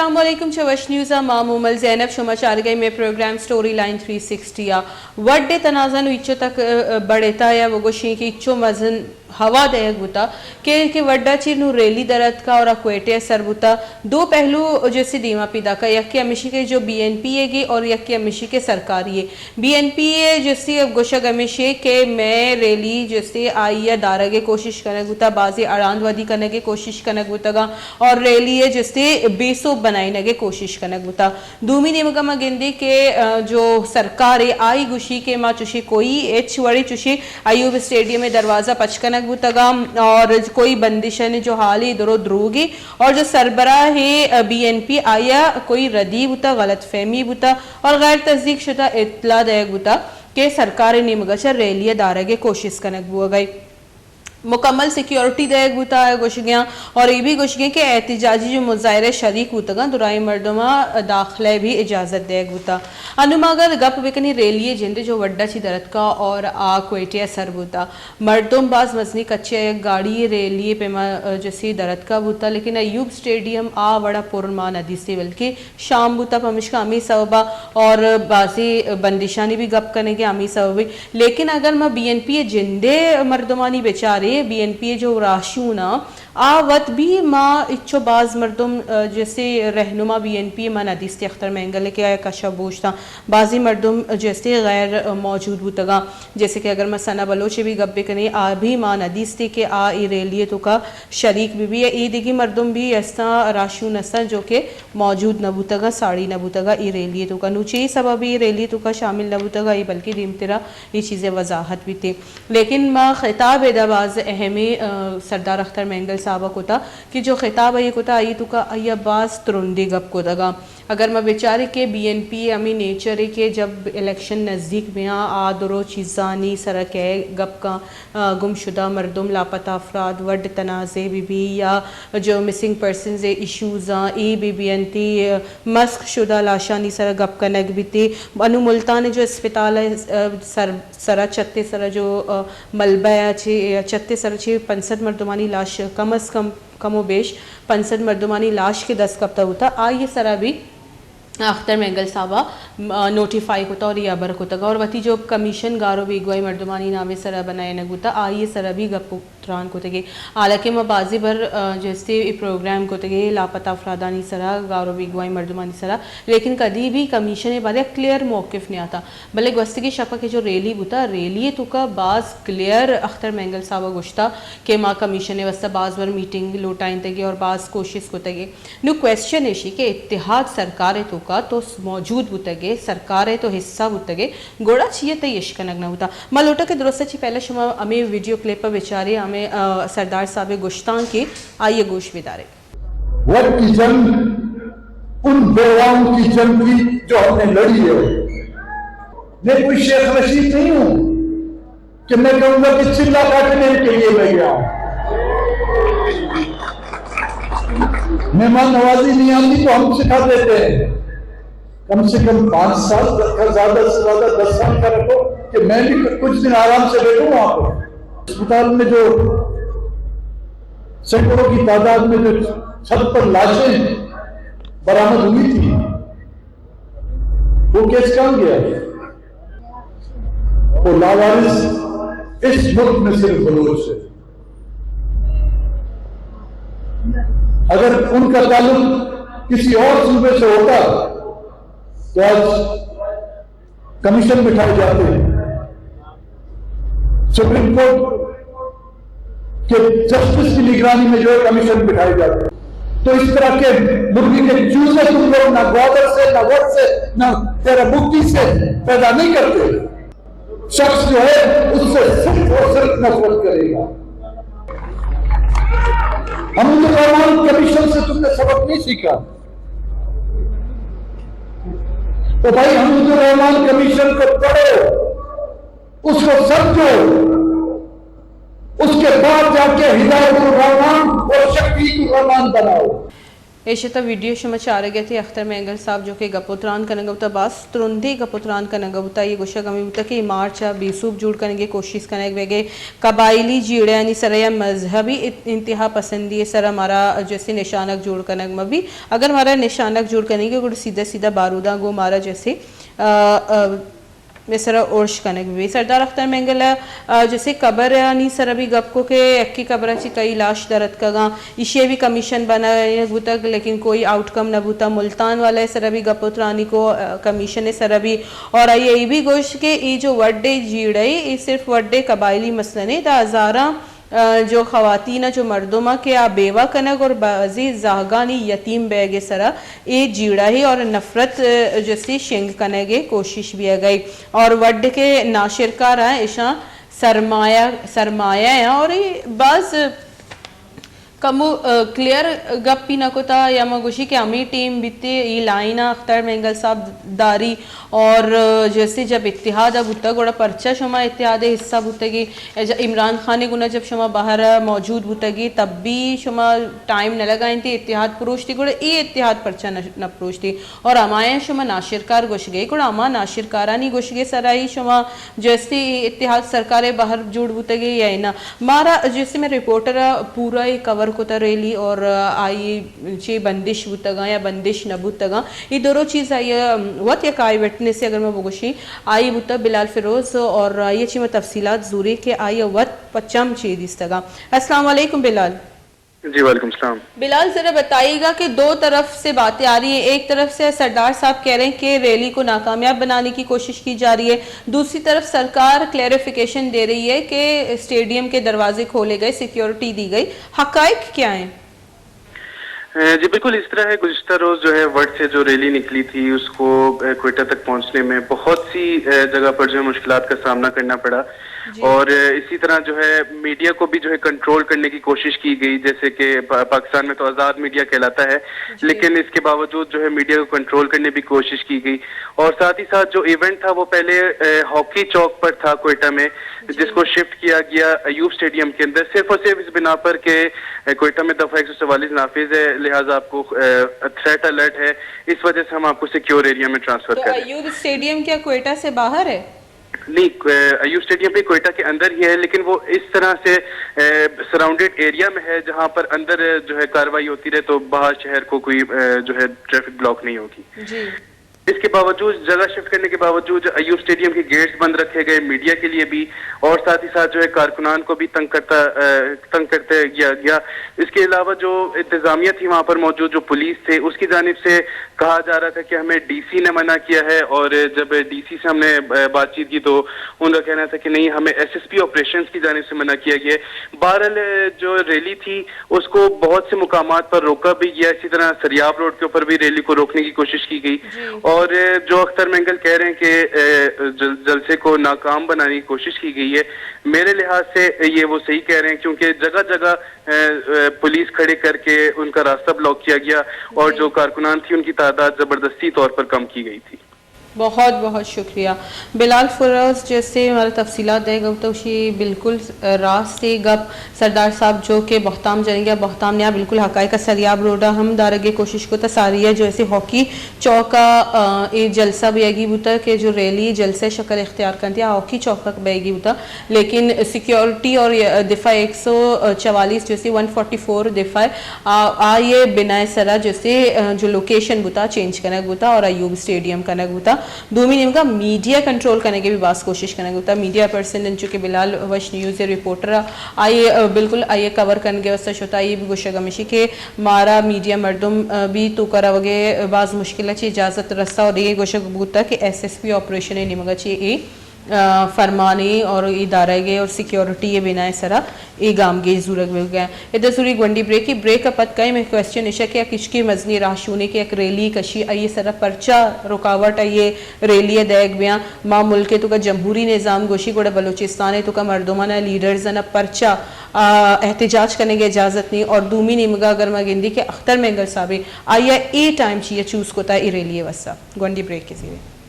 السلام علیکم، چہ وش نیوز ءَ ما مومل زینب، شما چارگئے مئے programme story line three sixty ءَ۔ وڈ ءِ تنازعہ نوں ہچو تک، ءَ، بڑھتا یا وہ گوشیں کہ ہچو مزن ہوا دئیگ بوتا کہ، کہ وڈ ءَ چہ نوں ریلی در اتکا اور آ کوئٹہ ءَ سر بوتا۔ دو پہلو جستی دیما پیداکا، یکے ہمیشی کہ جو بی این پی ئیگ ءِ اور یکے ہمیشی کہ سرکاری ئے۔ بی این پی ءِ جستی اب گوشگ ہمیشی کہ مئے ریلی جستی آئی ءَ دارگ ءِ کوشش کنگ بوتا، بازی اڑاند ودی کنگ ءِ کوشش کنگ بوتگا اور ریلی ءَ جستی بے سوب بنائینگ ءِ کوشش کنگ بوتا۔ دومی نیمگا ما گندیں کہ، ءَ، جو سرکار ئے آئی گوشی کہ ما چوشی کوئی ہچ وڑی چوشی ایوب اسٹیڈیم ءِ دروازہ پچ کنگ بوتگا اور کوئی بندشانی جو حال ئے درو دروگی اور جو سربراہ ئے، ءَ، بی این پی آئی ءَ کوئی ردی بوتا، غلط فہمی بوتا اور غیر تصدیق شدہ اطلاع دئیگ بوتا کہ سرکار ءِ نیمگا چہ ریلی ءِ دارگ ءِ کوشش کنگ بوگئی۔ مکمل سیکیورٹی دئیگ بوتا ءَ گوشگیاں اور اے بھی گوشگیں کہ احتجاجی جو مظاہرہ ءَ شریک بوتگاں درائیں مردماں داخلہ ءِ بھی اجازت دئیگ بوتا۔ انوں ما اگر گپ بکنیں ریلی ءِ جند جو وڈا چی درتکا اور آ کوئٹہ ءَ سر بوتا، مردم باز مزنی کچے ءَ یک گاڑی ءِ ریلی ءِ پیما، ءَ، جسی درتکا بوتا، لیکن ایوب اسٹیڈیم آ وڑا پر ما نہ دیستی، بلکہ شام بوتا، پمشکا ہمے سببا اور بازی بندشانی بھی گپ کنگے ہمے سببی۔ لیکن اگر ما بی این پی ءِ جندے مردمانی بچارے، بی این پی ءِ جو راہشون آں، آ وت بھی ما اچو باز مردم، ءَ، جیسے رہنما بی این پی ءِ ما نہ دیستی اختر مینگل کہ آیا کشا بوشتاں، بازی مردم جیسے غیر موجود بوتگاں۔ جیسے کہ اگر ما ثنا بلوچ ءِ بھی گپ بکنیں، آ بھی ما نہ دیستی کہ آ اے ریلی ءِ توکا شریک بہ بی۔ اے دگی مردم بھی استاں، راہشون استاں جو کہ موجود نہ بوتگا، ساڑی نہ بوتگا اے ریلی ءِ توکا۔ نوں چے سبب اے ریلی ءِ توکا شامل نہ بوتگا، اے بلکہ دیمترا اے چیز ءِ وضاحت بیتے۔ لیکن ما خطاب ادا باز اہمیں، ءَ، سردار اختر مینگل صاحب ءَ کتا کہ جو خطاب آئی ءَ کتا، آئی ءِ توکا آئی ءَ باز ترندی گپ کتگا۔ اگر ما بچاریں کہ بی این پی ءِ ہمے نیچر ءِ کہ جب الیکشن نزدیک بیاں، آ درو چیزانی سرا کئے گپ کن، ءَ، گم شدہ مردم، لاپتہ افراد، وڈ تنازعے بہ بی یا جو مسنگ پرسنز ءِ ایشوز آں، اے بہ بی انتی، ءَ، مسخ شدہ لاشانی سرا گپ کنگ بیتی۔ انوں ملتان ءِ جو اسپتال ءِ، ءَ، سر، سرا چھت ءِ سرا جو، ءَ، ملبہ ءَ چہ، چھت ءِ سرا چہ پنچ سد مردمانی لاش، کم از کم، کم و بیش پنچ سد مردمانی لاش کہ دست کپتہ بوتا، آئی ءِ سرا بھی اختر مینگل صاحب ءَ، م-، نوٹیفائی کتا اور اے ہبر کتگ اور وتی جو کمیشن گار و بیگواہی مردمانی نام ءِ سرا بنائینگ بوتا، آئی ءِ سرا بھی گپ و تران کتگی۔ حالانکہ ما بازی بر، ءَ، جستے اے پروگرام کتگی لاپتہ افرادانی سرا، گار و بیگواہی مردمانی سرا، لیکن کدی بھی کمیشن ءِ بارے کلیئر موقف نیاتا۔ بلے گوستگی شپا کہ جو ریلی بوتا، ریلی ءِ توکا باز کلیئر اختر مینگل صاحب ءَ گوشتا کہ ما کمیشن ءِ واستہ باز بر میٹنگ لوٹائینتگی اور باز کوشش کتگی۔ نوں کوئسچن ایشی کہ اتحاد سرکار ءِ توکا تو موجود بوتگے، سرکار ءِ تو حصہ بوتگے، گڑا چیا تئی اشکنگ نہ بوتا؟ ما لوٹا کہ درست چی پہلے شما ہمے ویڈیو کلپ ءَ بچارے، ہمے، ءَ، سردار صاحب ءِ گوشتانکے، آئی ءَ گوش بدارے۔ وٹ کی جنگ ان بیواؤں کی جنگ تھی جو ہم نے لڑی ہے۔ میں کوئی شیخ رشید نہیں ہوں کہ میں کہوں گا کہ چلا کاٹنے کے لیے میں گیا ہوں۔ مہمان نوازی نہیں آتی تو ہم سکھا دیتے ہیں۔ کم سے کم پانچ سال کا، زیادہ سے زیادہ دس سال کا رکھو کہ میں بھی کچھ دن آرام سے بیٹھوں وہاں پر۔ اسپتال میں جو سینکڑوں کی تعداد میں جو چھت پر لاشیں برآمد ہوئی تھی، وہ کیس کہاں گیا؟ وہ لاوارث اس ملک میں صرف بلوچ ہے۔ اگر ان کا تعلق کسی اور صوبے سے ہوتا تو آج کمیشن بٹھائے جاتے، سپریم کورٹ کہ جسٹس کی نگرانی میں جو ہے کمیشن بٹھائے جاتے۔ تو اس طرح کے مرغی کے چوزے تم لوگ نہ گوادر سے، نہ وٹ سے، نہ تیرہ بگٹی سے پیدا نہیں کرتے۔ شخص جو ہے اس سے صرف اور صرف نفرت کرے گا۔ حمید الرحمان کمیشن سے تم نے سبق نہیں سیکھا؟ تو بھائی حمید الرحمان کمیشن کو پڑھو، اس کو سمجھو، اس کے بعد جا کے ہدایت الرحمان اور شفیق الرحمان بناؤ۔ ایشی تہ ویڈیو شما چارگ ءَ ات، اختر مینگل صاحب جو کہ گپ ءُ تران کنگ ءَ بوتا، باز ترندیں گپ ءُ تران کنگ ءَ بوتا۔ اے گوشگ ہمے بوتا کہ اے مارچ ءَ بے سوب جوڑ کنگ ءِ کوشش کنگ بیگ ءَ، قبائلی جیڑہانی سرا یا مذہبی ات-، انتہا پسندی ءِ سرا مارا جیسے نشانگ جوڑ کنگ مہ بی۔ اگر مارا نشانگ جوڑ کنگ ءَ گڑا سیدھا سیدھا باروداں گوں مارا جیسے، آ، آ، مئے سرا ارش کنگ بہ بیت۔ سردار اختر مینگل ءَ، آ، جیسے قبرانی سرا بھی گپ کو کہ یکے قبر ءَ چہ کئی لاش در اتکگاں، ایشی ءَ بھی کمیشن بنائینگ بوتگ، لیکن کوئی آؤٹ کم نہ بوتا۔ ملتان والا ءِ سرا بھی گپ ءُ ترانی کو، آ، کمیشن ءِ سرا بھی، اور آئی ءَ اے بھی گوشت کہ اے جو وڈ ءِ جیڑہ ءَ، اے صرف وڈ ءِ قبائلی مسئلہ نہ، دا ہزاراں ءَ جو خواتین ءَ جو مردم ءَ کہ آ بیوہ کنگ اور بعضی زہگانی یتیم بیگ ءِ سرا اے جیڑہ ءَ اور نفرت، ءَ، جستی شنگ کنگ ءِ کوشش بیگ ءَ اور وڈ کہ ناشرکار ءَ اشاں سرمایہ، سرمایہ ءَ اور اے باز کمو، ءَ، کلیئر گپ ہی نہ کتا یا ما گوشی کہ ہمے ٹیم بیتے اے لائن ءَ اختر مینگل صاحب داری اور جیسے جب اتحاد ءَ بوتگ، گڑا پرچا شما اتحاد ءِ حصہ بوتگے؟ اے جا-، عمران خان ءِ گونا جب شما بہر ءَ موجود بوتگے، تب بھی شما ٹائم نہ لگائینتے، اتحاد پروشتی، گڑا اے اتحاد پرچا نہ، نہ پروشتی؟ اور ہمایاں شما ناشرکار گوشگے، گڑا ہما ناشرکارانی گوشگے سرا ہی شما جیسے اے اتحاد سرکار ءِ بہر جوڑ بوتگے یا نہ؟ مارا جیسے مئے رپورٹر ءَ پورا اے کور کتا ریلی اور آئی چے بندش بوتگاں یا بندش نہ بوتگاں۔ اے درو چیز آئی ءَ وت یک آئی وٹنس ءَ اگر ما بگوشیں، آئی بوتگ بلال فیروز اور آئی ءَ چے ما تفصیلات زوری کہ آئی ءَ وت پہ چم چے دیستگاں۔ السلام علیکم بلال۔ جی، وعلیکم السلام۔ بلال، ذرا بتائیے گا کہ دو طرف سے باتیں آ رہی ہیں، ایک طرف سے سردار صاحب کہہ رہے ہیں کہ ریلی کو ناکامیاب بنانے کی کوشش کی جا رہی ہے، دوسری طرف سرکار کلیئریفیکیشن دے رہی ہے کہ اسٹیڈیم کے دروازے کھولے گئے، سیکیورٹی دی گئی، حقائق کیا ہیں؟ اے، جی بالکل اس طرح ہے، گزشتہ روز جو ہے وڈ سے جو ریلی نکلی تھی اس کو، اے، کوئٹہ تک پہنچنے میں بہت سی، اے، جگہ پر جو ہے مشکلات کا سامنا کرنا پڑا۔ جی۔ اور، اے، اسی طرح جو ہے میڈیا کو بھی جو ہے کنٹرول کرنے کی کوشش کی گئی، جیسے کہ پا-، پاکستان میں تو آزاد میڈیا کہلاتا ہے، جی۔ لیکن اس کے باوجود جو ہے میڈیا کو کنٹرول کرنے کی کوشش کی گئی۔ اور ساتھ ہی ساتھ جو ایونٹ تھا وہ پہلے، اے، ہاکی چوک پر تھا کوئٹہ میں، جی۔ جس کو شفٹ کیا گیا ایوب اسٹیڈیم کے اندر، صرف اور صرف اس بنا پر کہ کوئٹہ میں دفعہ ایک سو چوالیس نافذ ہے، لہٰذا آپ کو، اے، تھریٹ الرٹ ہے، اس وجہ سے ہم آپ کو سیکیور ایریا میں ٹرانسفر تو کر رہے ہیں۔ ایوب اسٹیڈیم کیا کوئٹہ سے باہر ہے؟ نہیں، اے، ایوب اسٹیڈیم بھی کوئٹہ کے اندر ہی ہے، لیکن وہ اس طرح سے، اے، سراؤنڈڈ ایریا میں ہے جہاں پر اندر جو ہے کاروائی ہوتی رہے تو باہر شہر کو کوئی، اے، جو ہے ٹریفک بلاک نہیں ہوگی۔ جی۔ اس کے باوجود، جگہ شفٹ کرنے کے باوجود ایوب اسٹیڈیم کے گیٹس بند رکھے گئے میڈیا کے لیے بھی، اور ساتھ ہی ساتھ جو ہے کارکنان کو بھی تنگ کرتا، اے، تنگ کرتے گیا، گیا۔ اس کے علاوہ جو انتظامیہ تھی وہاں پر موجود، جو پولیس تھے، اس کی جانب سے کہا جا رہا تھا کہ ہمیں ڈی سی نے منع کیا ہے، اور جب ڈی سی سے ہم نے، اے، بات چیت کی تو ان کا کہنا تھا کہ نہیں، ہمیں ایس ایس پی آپریشنز کی جانب سے منع کیا گیا ہے۔ بہرحال، اے، جو ریلی تھی، اس کو بہت سے مقامات پر روکا بھی گیا۔ اسی طرح سریاب روڈ کے اوپر بھی ریلی کو روکنے کی کوشش کی گئی۔ جی۔ اور، اے، جو اختر مینگل کہہ رہے ہیں کہ، اے، جل-، جلسے کو ناکام بنانے کی کوشش کی گئی ہے، میرے لحاظ سے یہ وہ صحیح کہہ رہے ہیں، کیونکہ جگہ جگہ، اے، اے، پولیس کھڑے کر کے ان کا راستہ بلاک کیا گیا اور جی۔ جو کارکنان تھی، ان کی تعداد زبردستی طور پر کم کی گئی تھی۔ بہت بہت شکریہ۔ بلال فیروز جیسے ہمارا تفصیلات دے گا تو شی بالکل راست ہے گپ۔ سردار صاحب جو کہ بہتام جنگ یا بہتام نیا بالکل حقائق سریاب روڈا ہم دارگے کوشش کو تا ساریا جو ایسے ہاکی چوکا، آ، اے جلسہ بیگی بوتا کہ جو ریلی جلسہ شکل اختیار کرتی ہے ہاکی چوکا بیگی بوتا۔ لیکن سیکیورٹی اور دفاع ایک سو چوالیس جو سی ون فورٹی فور دفاع آ، آ یہ بنا سرا جو سی، آ، جو لوکیشن بوتا چینج کنگ بوتا اور ایوب اسٹیڈیم کنگ بوتا۔ دومی نیمگا میڈیا کنٹرول کنگ بھی باز کوشش کنگ بوتا۔ میڈیا پرسن انچو کہ بلال وش نیوز رپورٹر آ، آئی، آ، بالکل آئی کور کنگ واسطہ شتا۔ یہ بھی گوشگ ہمیشی کہ مارا میڈیا مردم، آ، بھی تو کروگے باز مشکل چی اجازت رسا اور یہ گوشگ بوتا کہ ایس ایس پی آپریشن نیمگا چی اے آ، فرمانے اور ادارہ گے اور سیکیورٹی ء بنا ء سرا اے گامگیج زورگ بیگ ء۔ ادا زوری گونڈی بریکے، بریک ء پد کئے مئے کوئسچن اش کہ آ کچکے مزنی راہشونے کہ یک ریلی کشی، آئی ء سرا پرچا رکاوٹ آئی ء ریلی ء دئیگ بیاں؟ ما ملک ء توکا جمہوری نظام گوشی، گڑا بلوچستان ء توکا مردماں ء لیڈرز ء پرچا، آ، احتجاج کنگ ء اجازت نی؟ اور دومی نیمگا اگر ما گندی کہ اختر مینگل صاحب ء آئی ء اے ٹائم چی ء چوز کتا اے ریلی ء واسطہ؟ گونڈی بریک ء زیرے۔